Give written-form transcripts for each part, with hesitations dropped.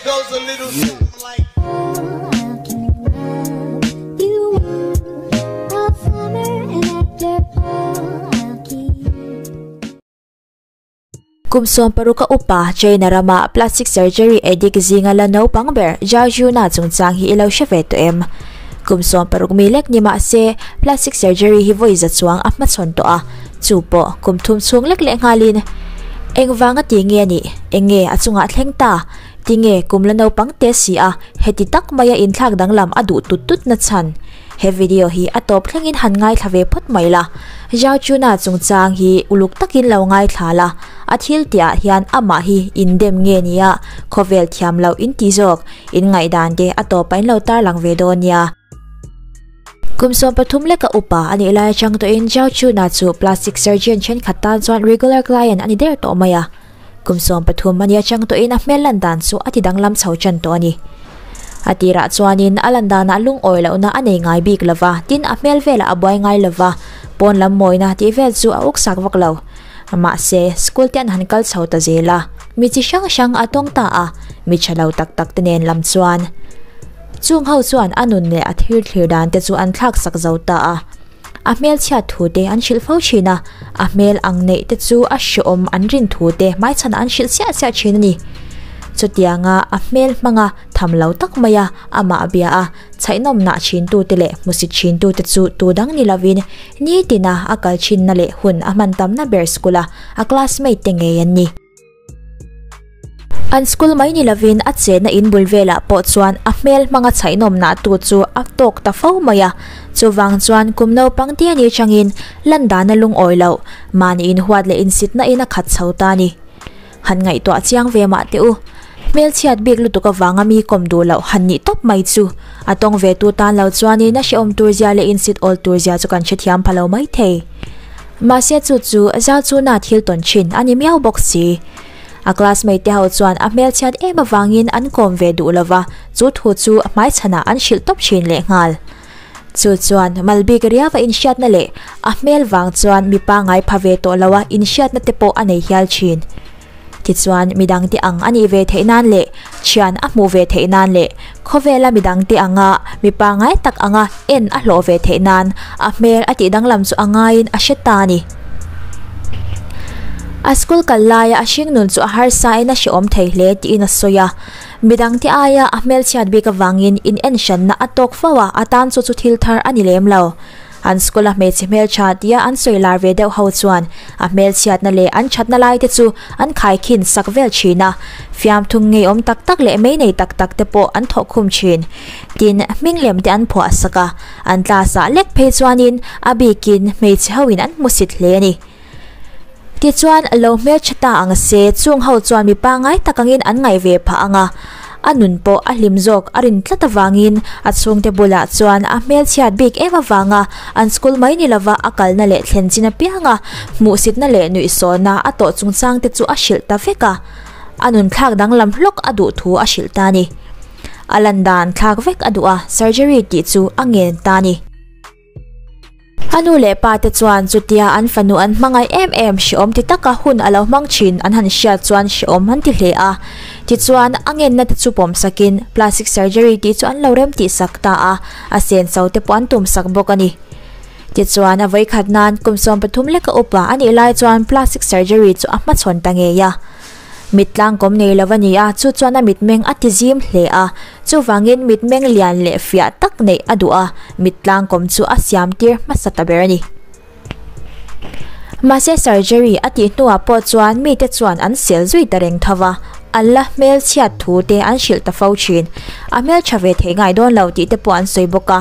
goes a little something like. Kum 16 a upa China rama plastic surgery addict zinga la naupang ber Zhao Juna chungchang hi ilo hre ve tawh em? Kum 16 mi lek ni mah se plastic surgery hi vawi za chuang a hmachhawn tawh a, chu pawh kum thum chhung lek leh nghalin engvanga ti nge a nih? Enge a chungah thleng ta? Tinge kum la naupang te si a, heti tak maia inthlak danglam a duh tut tut na chhan? He video hi a tawp thlengin han ngaithla ve phawt mai la. Zhao Chuna chungchang hi uluk takin lo ngaithla la, a thil tihah hian amah hi indem nge nia, khawvel thiam loh in ti zawk, in ngaihdan te a tawpah in lo tarlang ve dawn nia. Kum 13 leka upa a nih lai atang tawhin Zhao Chuna chu plastic surgeon thenkhat tan chuan regular client a ni der tawh mai a. Kum 13 a nih atang tawhin a hmel lan dan chu a ti danglam chho tan tawh a ni. A tirah chuanin a lan danah lungawi lohna a nei ngai bik lova, tin a hmel velah a buai ngai lova, pawn lam mawina tih vel chu a uksak vak lo. Mahse, school te an han kal chho ta zel a, mi chi hrang hrang a tawng ta a, mi tha lo tak tak te nen lam chuan. Chung ho chuan a nun leh a thir thlir dan te chu an thlak sak zo ta a. A hmel chhiat thu te an hrilh fo thin a, a hmel ang neih te chu a hreawm an rin thu te hmaichhanah an hrilh chiah chiah thin a ni. Chutianga a hmel hmanga tham lo tak maia amah bia a chhaihnawmnah thintu te leh hmusit thintu te chu tu dang ni lovin nitina a kal thinna leh hun a hman tamna ber school a a classmate te ngei an ni. An school mai ni lovin a chenna in bul velah pawh chuan a hmel hmanga chhaihnawmnah tu chu a tawk ta fo mai a. Chuvang chuan kum naupang te anih atangin landana lungawi loh, mahni inhuat leh insitna in a khat chho ta a ni. Han ngaihtuah chiang ve mah teh u. Hmelchhiat bik lutuk avanga mi kawm duh loh han nih tawp mai chu a tawng ve tu tan lo chuanin a hrehawm tur zia leh insit awl tur zia chu kan hrethiam pha lo mai thei. Mahse chu chu zau chu na thil tawn thin a ni miau bawk si. A classmate te ho chuan a hmelchhiat em avangin an kawm ve duh lova, chu thu chu hmaichhanah an hrilh tawp thin lehnghal. Chu chuan mal bik riava inhriatna leh a hmel vang chuan mipa ngai pha ve tawh loa inhriatna te pawh a nei hial thin. Tichuan midangte ang a nih ve theih nan leh thian a hmuh ve theih nan leh khawvela midangte anga mipa ngai tak anga en a hlawh ve theih nan a hmel a tih danglam chu a ngaiin a hre ta a ni. A school kal laia a hringnun chu a harsain a hrehawm thei hle tiin a sawi a. Midangte aia a hmelchhiat bik avangin in en hranna a tawk fo a, a tan chu chu thil thar a ni lem lo. An school a hmeichhe hmeltha tia an sawi lar ve deuh ho chuan a hmelchhiatna leh an thatna lai te chu an khaikhin sak vel thin a, fiamthung ngeiawm tak tak leh mei nei tak tak te pawh an thawh khum thin. Tin, hming lem te an phuah sak a, an class ah lek phei chuanin a bikin hmeichhe ho in an hmusit hle a ni. Tichuan, lo hmeltha ta ang se, chung ho chuan mi pangngai tak angin an ngaih ve phah ang a. A nun pawh a hlim zawk a rin tlat avangin a chhungte bulah chuan a hmelchhiat bik em avanga an school mai ni lova a kalna leh thlen chin apianga hmuhsitna leh nuihsawhna a tawh chungchangte chu a hrilh ta vek a. A nun thlak danglam hlawk a duh thu a hrilh ta a ni. A lan dan thlak vek a duh a, surgery tih chu a ngen ta a ni. A nu leh pa te chuan chutia an fanu an hmangaih em em hrehawm ti taka hun a lo hmang thin an han hriat chuan hrehawm an ti hle a. Tichuan, a ngenna te chu pawm sakin plastic surgery tih chu an lo rem tih sak ta a, a senso te pawh an tum sak bawk a ni. Tichuan, a vawikhat nan kum 13 leka upa a nih lai chuan plastic surgery chu a hmachhawn ta ngei a. Mit tlangkawm nei lo a ni a, chu chuan a mitmeng a ti zim hle a. Chuvangin mitmeng lian leh fiah tak neih a duh a, mit tlangkawm chu a siam tir hmasa ta ber a ni. Mahse surgery a tih hnuah pawh chuan mite chuan an sel zui ta reng tho va, an la hmel chhiat thu te an hrilh ta fo thin. A hmel tha ve thei ngai dawn lo tih te pawh an sawi bawk a.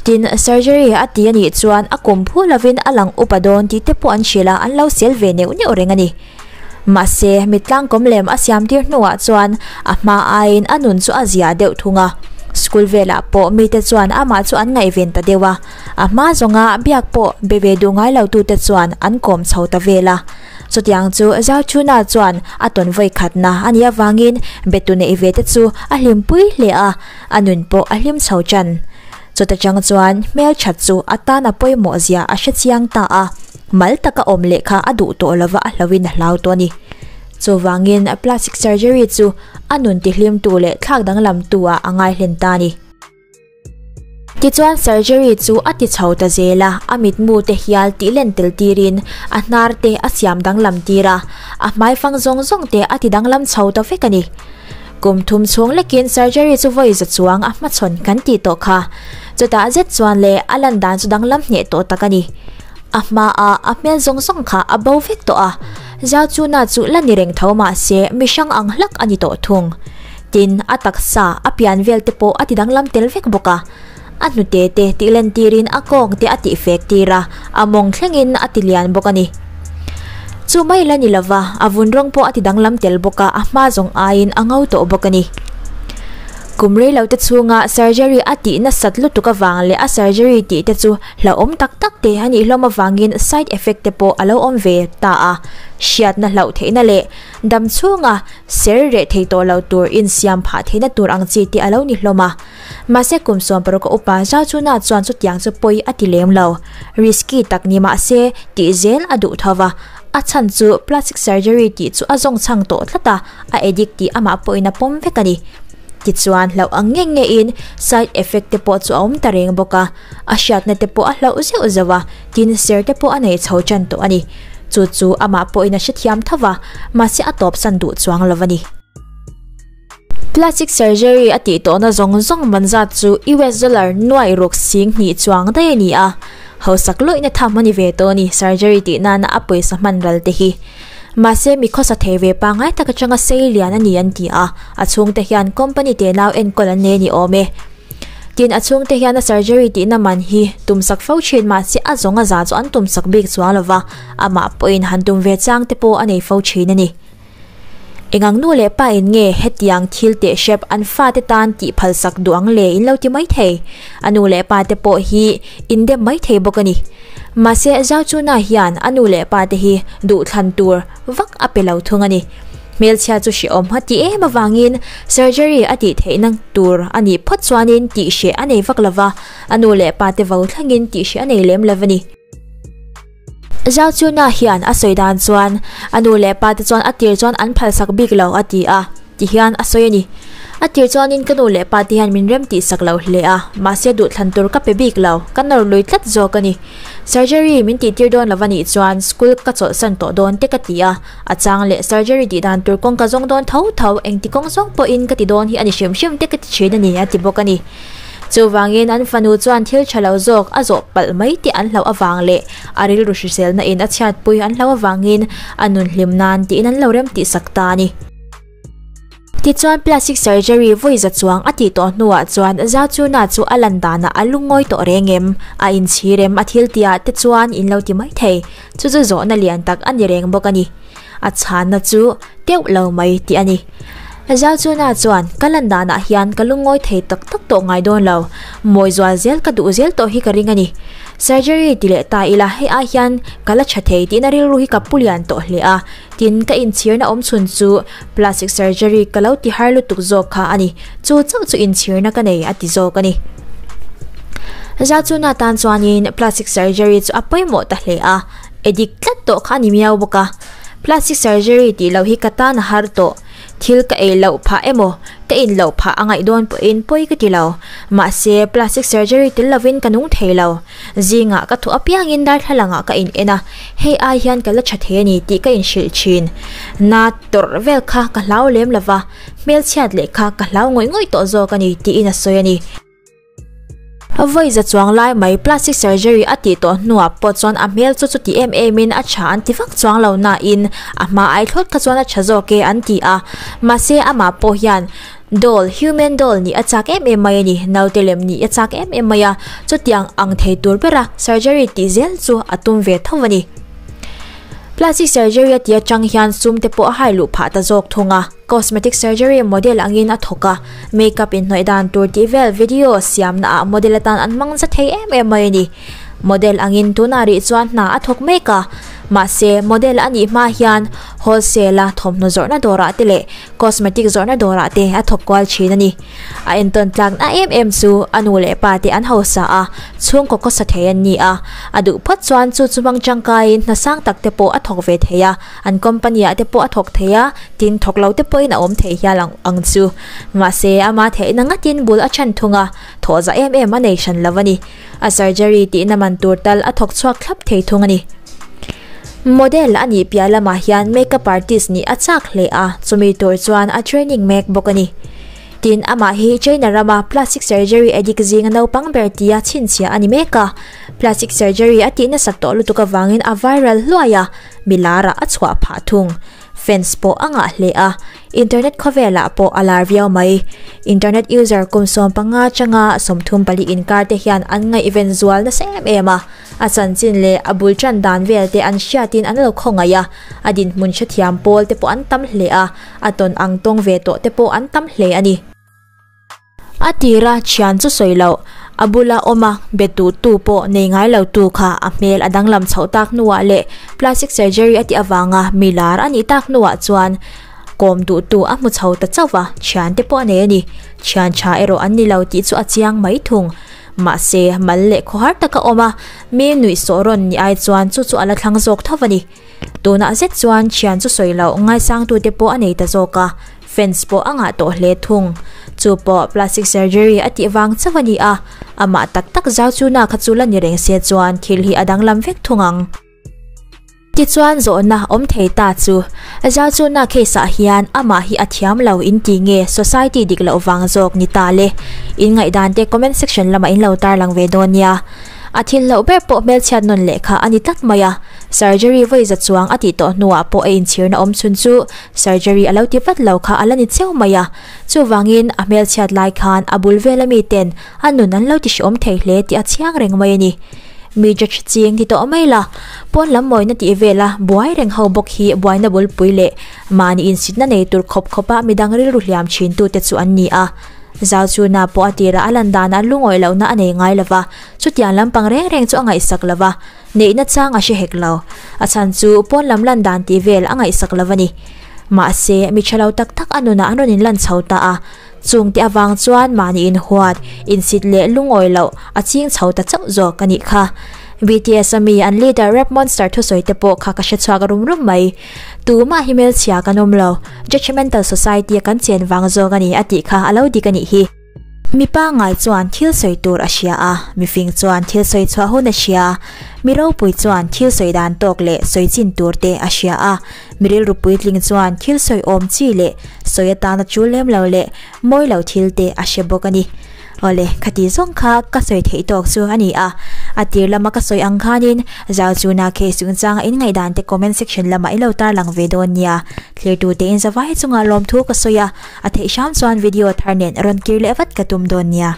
Tin, surgery a ti a nih chuan a kum phu lovin a lang upa dawn tih te pawh an hrilh a, an lo sel ve neuh neuh reng a ni. Mahse, mittlangkawm lem a siamtir hnuah chuan a hma aiin a nun chu a zia deuh thung a. School velah pawh mite chuan amah chu an ngaihven ta deuh a, a hma zawnga biak pawh be ve duh ngai lotute chuan an kawm chho ta vel a. Chutiang chu Zauchhuna chuan a tawn vawi khatna a nih avangin betu neih ve te chu a hlimpui hle a, a nun pawh a hlim chho tan. Chuta chang chuan hmelthat chu a tan a pawimawh zia a hre chiang ta a. Mal taka awm leh kha a duh tawh lova a hlauhin a hlau tawh a ni. Chuvangin plastic surgery chu a nun tihlimtu leh thlak danglamtu ah a ngai hlen ta a ni. Tichuan surgery chu a ti chho ta zel a, a mitmu te hial tih len tel tirin a hnar te a siam danglam tir a, a hmaifang zawng zawng te a ti danglam chho ta vek a ni. Kum thum chhung lekin surgery chu vawi za chuang a hmachhawn kan tih tawh kha. Chutah zet chuan le a lan dan chu danglam hneh tawh tak a ni. A hmaa a hmel zawng zawng kha a bo vek tawh a, Zhao Chuna chu la ni reng tho mah se mi hrang ang hlak a ni tawh thung. Tin, a taksa, a pian vel te pawh a ti danglam tel vek bawk a. A hnute te tih len tirin a kawng te a tih fek tir a, a mawng thlengin a ti lian bawk a ni. Chu mai la ni lova, a vun rawng pawh a ti danglam tel bawk a, a hma zawng aiin a ngo tawh bawk a ni. Kum rei lo te chhunga surgery a tih nasat lutuk avang leh a surgery tih te chu hlauhawm tak tak te a nih hlawm avangin side effect te pawh a lo awm ve ta a, hriatna hlauh theihna leh dam chhunga ser reh thei tawh lo tur insiam phah theihna tur ang chi te a lo ni hlawm a. Mahse kum 60 a upa Zhao Chuna chuan chutiang chu pawi a ti lem lo. Risky tak ni mahse tih zel a duh tho va, a chhan chu plastic surgery tih chu a zawng chhang tawh tlat a, a addict tih amah pawhin a pawm vek a ni. Tichuan hlauh ang nge nge in side effect te pawh chu a awm ta reng bawk a, a hriatna te pawh a hlauh zeuh zeuh a, tin ser te pawh a nei chho tan tawh a ni. Chu chu amah pawhin a hrethiam tho va, mahse a tawpsan duh chuang lo a ni. Plastic surgery a tih tawhna zawng zawng man zat chu US dollar nuai ruk sing hnih chuang daih a ni a, hausak lawihna tham a ni ve tawh a ni surgery tih nana a pawisa hman ral te hi. Mahse mi khawsa thei ve pangngai tak atanga sei lian a ni an ti a, a chhungte hian company te nau enkawl an nei a ni awm e. Tin a chhungte hian a surgery tihna man hi tumsak fo thin mahse a zawng a za chu an tumsak bik chuang lova, amah pawhin han tum ve chang te pawh a nei fo thin a ni. Engang nu leh pa in nge hetiang thil teh hrep an fate tan tih phalsak duh ang le in lo ti mai thei. A nu leh pa te pawh hi in dem mai thei bawk a ni. Mahse Zhao Chuna hian a nu leh pa te hi duhthlan tur vak a pe lo thung a ni. Hmelchhia chu hrehawm a ti em avangin surgery a tih theihna tur a nih phawt chuanin tih hreh a nei vak lova, a nu leh pa te vo thlengin tih hreh a nei lem lo a ni. Zhao Chuna hian a sawi dan chuan a nu leh pa te chuan a tir chuan an phalsak bik lo a ti a, ti hian a sawi a ni. A tir chuanin ka nu leh pa te hian min rem tih sak lo hle a, mahse duhthlan tur ka pe bik lo, ka nawr lui tlat zawk a ni. Surgery min tih tir dawn lo a nih chuan school ka chawlhsan tawh dawn te ka ti a, a chang leh surgery tih dan tur kawng ka zawng dawn tho tho, engti kawng zawng pawhin ka ti dawn hi a ni hrim hrim te ka ti thin a ni a ti bawk a ni. Chuvangin an fanu chuan thil tha lo zawk a zawh palh mai tih an hlauh avang leh a rilru hriselna in a chhiatpui an hlauh avangin a nun hlim nan tiin an lo rem tih sak ta a ni. Tichuan plastic surgery vawi za chuang a tih tawh hnuah chuan Zachuna chu a lan danah a lungawi tawh reng em? A inchhir em? A thil tihah te chuan in lo ti mai thei. Chu chu zawhna lian tak a ni reng bawk a ni. A chhanna chu teuh lo mai tih a ni. Zalchuna chuan, Ka lan danah hian ka lungawi thei tak tak tawh ngai dawn lo. Mawi zual zel ka duh zel tawh hi ka ring a ni. Surgery ti leh ta ila hei ai hian ka la tha thei tihna rilru hi ka pu lian tawh hle a. Tin, ka inchhirna awm chhun chu plastic surgery ka lo ti har lutuk zawk kha a ni. Chu chauh chu inchhirna ka nei a ti zawk a ni. Zalchuna tan chuanin plastic surgery chu a pawimawh ta hle a. Addict tlat tawh kha a ni miau bawk a. Plastic surgery tih loh hi ka tan a har tawh. Thil ka ei loh phah emaw, ka in loh phah a ngaih dawn pawhin pawi ka ti lo. Mahse, plastic surgery tel lovin ka nung thei lo. Zingah ka thuah apiangin darthlalangah ka in en a, hei ai hian ka la tha thei a ni tih ka inhrilh thin. Na tawrh vel kha ka hlau lem lova, hmelchhiat leh kha ka hlau ngawih ngawih tawh zawk a ni tiin a sawi a ni. Vawi za chuang lai mai plastic surgery a tih tawh hnuah pawh chuan a hmel chu chuti em em in a tha an ti vak chuang lo nain a hma ai thlawt kha chuan a tha zawk e an ti a. Mahse amah pawh hian doll, human doll nih a chak em em mai a ni, naute lem nih a chak em em mai a, chutiang ang thei tur bera surgery tih zel chu a tum ve tho a ni. Plastic surgery a tih atang hian sum te pawh a hai luh phah ta zawk thung a. Cosmetic surgery model angin a thawk a, makeup inhnawih dan tur tih vel video siamna ah model atan an hmang za thei em em mai a ni. Model angin tunah rih chuan hna a thawk mek a, Mahse, model a nih hma hian wholesale-a thawmhnaw zawrhna dawrah te leh cosmetic zawrhna dawrah te a thawk kual thin a ni. A entawn tlakna em em chu a nu leh pa te an hausa a, chhungkaw kawsa thei an ni a. A duh phawt chuan chu chu hmang tangkaiin hna sang tak te pawh a thawk ve thei a, an company ah te pawh a thawk thei a, tin thawk lo te pawhin a awm thei hial ang ang chu. Mahse, ama theihna ngatin bul a chhan thung a, thawh za em em a nei hran lo a ni. A surgery tihna man tur tal a thawk chhuak thlap thei thung a ni. Model a nih piah lamah hian makeup artist nih a chak hle a, chumi tur chuan a training mek bawk a ni. Tin, amah hi China rama plastic surgery addict zinga naupang ber tia chhinchhiah a ni mek a. Plastic surgery a tih nasat tawh lutuk avangin a viral hluai a, milarah a chhuah phah thung. Fans pawh a ngah hle a, internet khawvelah pawh a lar viau mai. Internet user kum 15 atanga 34 inkar te hian an ngaihven zual nasa em em a, a chanchin leh a bul tan dan vel te an hriatin an lo khawngaih a, a dinhmun hrethiam pawl te pawh an tam hle a, a tawn ang tawng ve tawh te pawh an tam hle a ni. A tira thian chu sawi loh, a bula awm a be tu tu pawh nei ngai lo tu kha a hmel a danglam chhoh tak hnuah leh plastic surgery a tih avanga mi lar a nih tak hnuah chuan kawm duh tu a hmu chho ta chauh va, thian te pawh a nei a ni. Thian tha erawh an ni lo tih chu a chiang mai thung. Mahse, mal leh khawhar taka awm a, mi nuihsawh rawn ni ai chuan chu chu a la thlang zawk tho a ni. Tunah zet chuan thian chu sawi loh ngaisangtute pawh a nei ta zawk a, fans pawh a ngah tawh hle thung. Chu pawh plastic surgery a tih vang chauh a ni a, amah tak tak zau chu na kha chu la ni reng se chuan thil hi a danglam vek thung ang. Tichuan zawhna awm thei ta chu, zau chu na case ah hian amah hi a thiam lo in ti nge society dik loh vang zawk ni ta le? In ngaihdan te comment section lamah in lo tarlang ve dawn nia. A thil hlauh ber pawh hmelchhiat nawn leh kha a ni tlat mai a, surgery vawi za chuang a tih tawh hnuah pawh a inchhirna awm chhun chu surgery a lo ti vat lo kha a la ni cheu mai a, chuvangin a hmelchhiat lai khan a bul vela miten a nun an lo ti hrehawm thei hle tih a chiang reng mai a ni. Mi judge ching ti tawh mai la, pawn lam mawina tih vela buai reng ho bawk hi buaina bulpui leh mahni insitna nei tur khawp khawpa midang rilru hliam thintute chu an ni a. Zau chu na pawh a tirah a lan danah lungawi lohna a nei ngai lova, chutiang lampang reng reng chu a ngaihsak lova, neihna chang a hre hek lo. A chhan chu pawn lam lan dan tih vel a ngaihsak lo a ni. Mahse, mi tha lo tak tak a nunah an rawn inlan chho ta a, chungte avang chuan mahni inhuat, insit leh lungawi loh a ching chho ta chauh zawk a nih kha. BTS a mi an leader Rap Monster thusawi te pawh kha ka hre chhuak rum rum mai. Tumah hi hmelchhia kan awm lo, judgemental society a kan chen vang zawk a ni a tih kha a lo dik a nih hi. Mi pangngai chuan thil sawi tur a hria a, mifing chuan thil sawi chhuah hun a hria, mi ropui chuan thil sawi dan tawk leh sawi chin tur te a hria a, mi rilru puitling chuan thil sawi awm chi leh sawi atana chul lem lo leh mawi lo thil te a hre bawk a ni. Awle, khati zawng kha ka sawi theih tawk chu a ni a, a tir lama ka sawi ang khanin zau chu na case chungchanga in ngaihdan te comment section lamah i lo tarlang ve dawn nia. Thlirtute in zavai chunga lawmthu ka sawi a, a theih hram chuan video thar nen rawn kir leh vat ka tum dawn nia.